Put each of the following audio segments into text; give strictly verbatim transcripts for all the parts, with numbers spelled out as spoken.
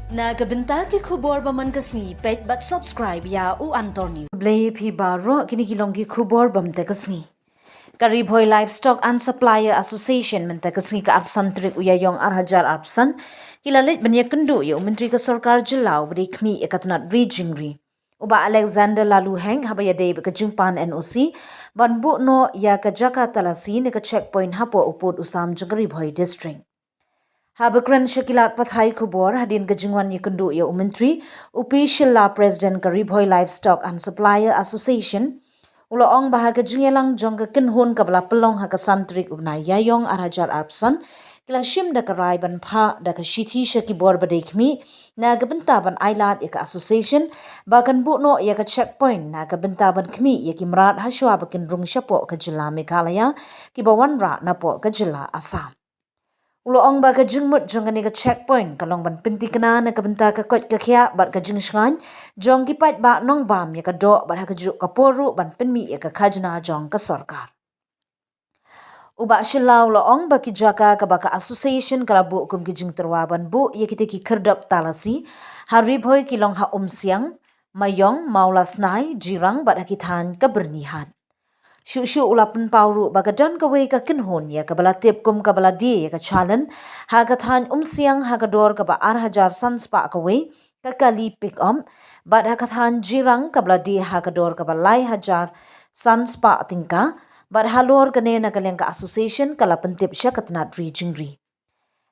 Na ka bynta ki khubor ba man ka sngi, peit bad subscribe ïa U Antor News. Khublei phi baroh, kine ki long ki khubor ba mynta ka sngi. Ka Ri Bhoi Livestock and Supplier Association mynta ka sngi ka arphew san tarik u Ïaïong ar hajar arphew san ki la leit ban ïakynduh ïa u Myntri ka Sorkar Jylla uba dei khmih ïa ka tnat ri jingri, u Bah Alexander Lalooheng, haba ïadei bad ka jingpan N O C ban buh noh ïa ka jaka talasi ne ka checkpoint hapoh u pud u sam jong ka Ri Bhoi District. Haba kren sha ki lad pathai khubor hadien ka jingwan ïakynduh ïa u Myntri, u P Shylla, President ka Ri Bhoi Livestock and Supplier Association, u la ong ba ha ka jingïalang jong ka kynhun kaba la pynlong ha ka san tarik u bnai Ïaïong ar hajar arphew san, ki la shim da ka rai ban phah da ka shithi sha ki bor ba dei khmih na ka bynta ban ailad ïa ka association ba kan buh noh ïa ka checkpoint na ka bynta ban khmih ïa ki mrad hashwa ba kin rung shapoh ka jylla Meghalaya kiba wanrah napoh ka jylla Assam. U la ong ba ka jingmut jong kane ka checkpoint ka long ban pynthikna na ka bynta ka koit ka khiah bad ka jingshngaiñ jong ki paidbah nongbam ïa ka doh bad ha kajuh ka por ruh ban pynmih ïa ka khajna jong ka sorkar. U Bah Shylla u la ong ba ki jaka kaba ka association ka la buh kum ki jingtyrwa ban buh ïa kita ki khyrdop talasi ha Ri Bhoi ki long ha Umsiang, Maïong, Mawlasnai, Jirang bad ha ki thaiñ ka Byrnihat. Shuh shuh u la pynpaw ruh ba ka don kawei ka kynhun ïa kaba la tip kum kaba la die ïa ka chalan ha ka thaiñ Umsiang ha ka dor kaba ar hajar san spah kawei ka kali pick up, bad ha ka thaiñ Jirang kaba la die ha ka dor kaba lai hajar san spah tyngka, bad halor kane na ka liang ka association ka la pyntip sha ka tnat ri jingri.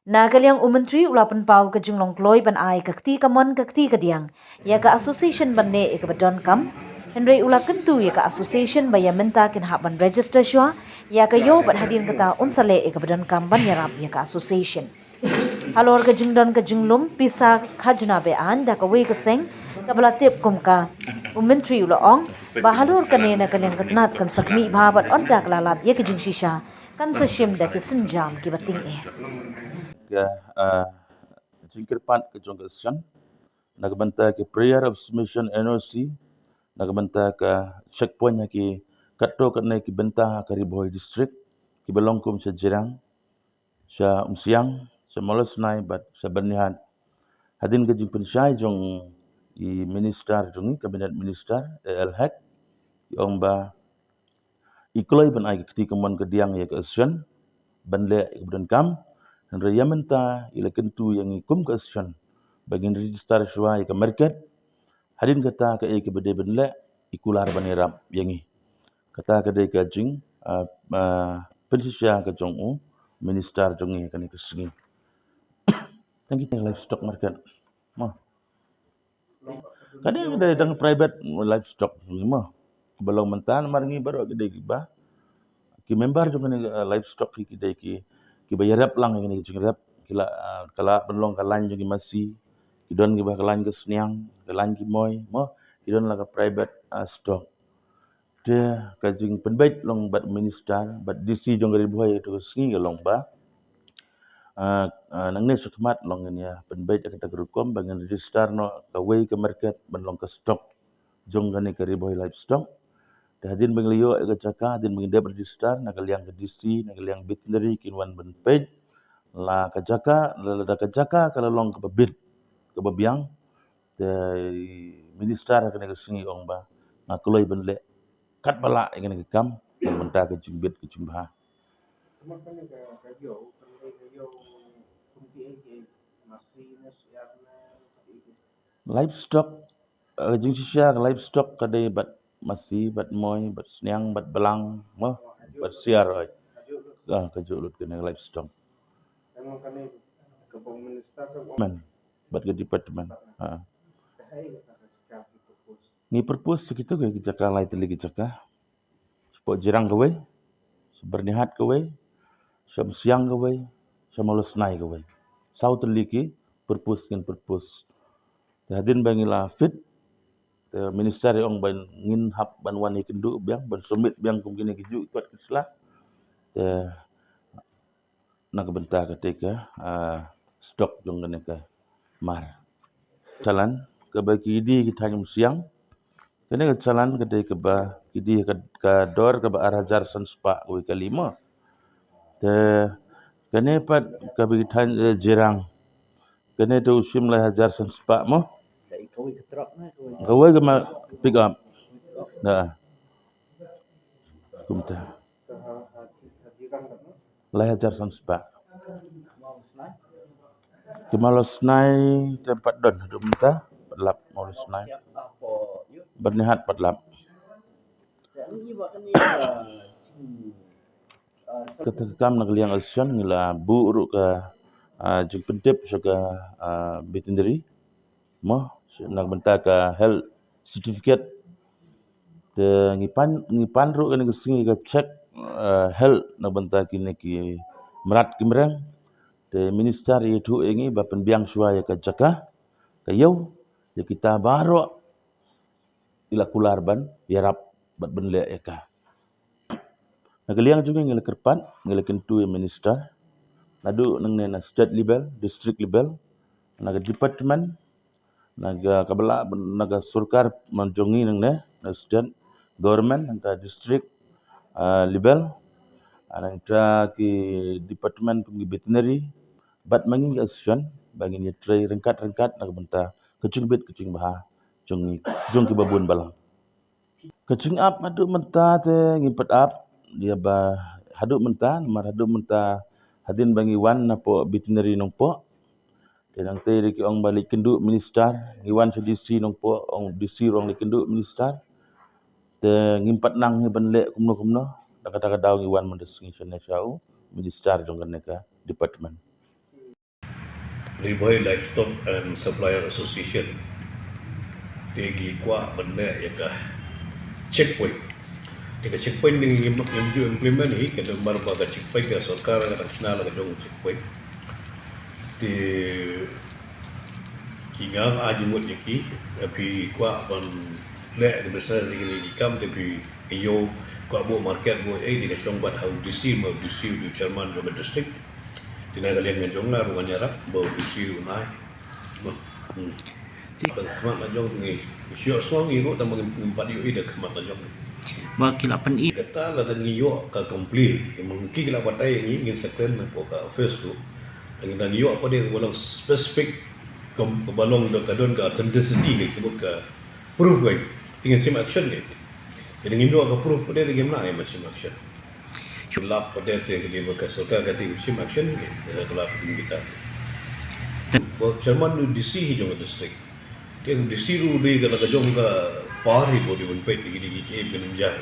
Na ka liang u Myntri u la pynpaw ka jinglong kloi ban ai ka kti kamon ka kti kadiang ïa ka association ban leh ïa kaba donkam, hynrei u la kyntu ïa ka association ba ïa mynta kin hap ban register shuwa ïa ka ïew bad hadien kata un sa leh ïa kaba donkam ban ïarap ïa ka association. Halor ka jingdon ka jinglum pisa khajna be-aiñ da kawei ka seng kaba la tip kum ka, u Myntri u la ong ba halor kane na ka liang ka tnat kan sa khmih bha bad ynda ka la lap ïa ka jingshisha kan sa shim da ki sienjam kiba tyngeh. Ka, ah, jingkyrpad ka jong ka association na ka bynta ka prayer of submission N O C, na ka bynta ka checkpoint ha ki katto katne ki bynta ha ka Ri Bhoi District, kiba long kum sha Jirang, sha Umsiang, sha Mawlasnai bad sha Byrnihat. Hadien ka jingpynshai jong i Minister jong i, Cabinet Minister A L Hek, i ong ba i kloi ban ai ka kti kamon kadiang ïa ka association ban leh ïa kaba donkam, hynrei ïa mynta i la kyntu ïa ngi kum ka association ba ngin register shuwa ïa ka market. Hadien kata kaei kaba dei ban leh i kular ban ïarap ïa ngi. Kata ka dei ka jing, ah, ah, pynshisha ka jong u Minister jong ngi kane ka sngi. Tang kita livestock market. Mo. Ka dei, ka dei tang private livestock ngi mo. Ba long mynta namar ngi baroh ki dei kiba, ki member jong kane, eh, livestock ki, ki dei ki, kiba ïarap lang ïa kane ka jingrep. Ki la, eh, ka la pynlong ka lain jong ki masi, ki don kiba ka lain ka sniang, ka lain ki moi mo, ki don la ka private, eh, stock. Te ka jingpynbeit long bad Minister bad D C jong ka Ri Bhoi ha katu ka sngi ka long ba, ah, ah, nangne shakhmat long ngin ïa pynbeit ha kata ka rukom ba ngin register noh kawei ka market ban long ka stock jong kane ka Ri Bhoi Livestock. Te hadien ba ngi la ïoh ïa ka jaka, hadien ba ngi dep register, na ka liang ka D C, na ka liang veterinary kin wan ban peit la ka jaka, la, lada ka jaka ka la long kaba bit, kaba biang, te i Minister ha kane ka sngi ong ba nga kloi ban leh katba lah ïa kane ka kam na ka bynta ka jingbit ka jingbha. Livestock, eh, jingshisha ka livestock ka dei bad masi, bad moi, bad sniang, bad blang mo, bad siar, oi. Ah, kajuh lut kane ka livestock. Man, bad ka department. Ha. Ngi propose sa kitu ki jaka, lai tylli ki jaka. Sha Jirang kawei, sha Byrnihat kawei, sha Umsiang kawei, sha Mawlasnai kawei. Saw tylli ki propose, ngin propose. Te hadien ba ngi la fit, te Minister i ong ba ngin hap ban wan ïakynduh biang, ban submit biang kum kine kijuh ki kot ki sla. Te na ka bynta kata ka, ah, stock jong kane ka mar. Chalan kaba ki die ki thaiñ Umsiang. Kane ka chalan ka dei kaba ki die ka, ka dor kaba ar hajar san spah kawei ka kali mo. Te kane pat kaba ki thaiñ, eh, Jirang. Kane te u shim lai hajar san spah mo. Kawei ka ma pick up. Da. Kumta. Lai hajar san spah. Ki Mawlasnai te pat don haduh mynta, pat lap Mawlasnai. Bad Nihat pat lap. Kata ka kam na ka liang election ngi la buh ruh ka, ah, jingpyntip sha ka, ah, veterinary mo, na ka bynta ka health certificate. Te ngi pan, ngi pan ruh kane ka sngi ka check, eh, health na ka bynta kine ki mrad ki mreng. Te minister ïathuh ïa ngi ba pynbiang shuwa ïa ka jaka, ka ïew, ïa kita baroh i la kular ban ïarap bad ban leh ïa ka. Na ka liang jong ngi, ngi la kyrpad, ngi la kyntu ïa minister, naduh nangne na state level, district level, na ka department, na ka, kaba lah, na ka sorkar man jong ngi nangne, na state government, na ka district, ah, level, ah, na ka ki department kum ki veterinary, bad ma ngi ka association ba ngin ïatrei ryngkat ryngkat na ka bynta ka jingbit ka jingbha jong ngi, jong kiba bun balang. Ka jingap haduh mynta te ngim pat ap ïa ba haduh mynta, namar haduh mynta hadien ba ngi wan napoh veterinary Nongpoh. Te nangta te ki ong ba leit kynduh minister, ngi wan sha D C Nongpoh, ong D C ruh ong leit kynduh minister. Te ngim pat nang hi ban leh kumno kumno, da kata ka daw ngi wan mynta sngi shane sha u minister jong kane ka department. Ri Bhoi Livestock and Supplier Association te ki kwah ban leh ïa ka checkpoint. Te ka checkpoint ni ngim, ngim ju implement hi, ka namar ba ka checkpoint ka sorkar ka dang shna la ka jong checkpoint. Te ki nga ai jingmut ïa ki, phi kwah ban leh ka business ïa kine ki kam te phi ïoh kwah buh market buh ei, te ka shong bad ha u D C, ma u D C u chairman jong ka district. Te na ka liang ka jong nga ruh ngan ïarap ba u D C u nai. Ba, hmm. Te da khmat la jong ngi, shu ïoh shuwa ngi ruh tang ba ngim, ngim pat ïohi da khmat la jong ngi. Ba ki la pyni. Kata lada ngi ïoh ka complaint, ki mong ki la batai ngi, ngin sa kren napoh ka office ruh. Da ngi, da ngi ïoh pat de kaba long specific, kaba long da ka don ka authenticity ka, ka proof ka. Te ngin shim action ka. Te da ngin ïoh ka proof pat de, da ngin nang ai ban shim action. Shu lap pat de te ka dei ba ka sorkar ka dei ban shim action hi, da ka lap kum kita. Ba chairman u D C hi jong ka district. Te u D C ruh dei ka la ka jong ka power hi ba u dei ban peit ïa ki dei ki, ki aim ka nang jai.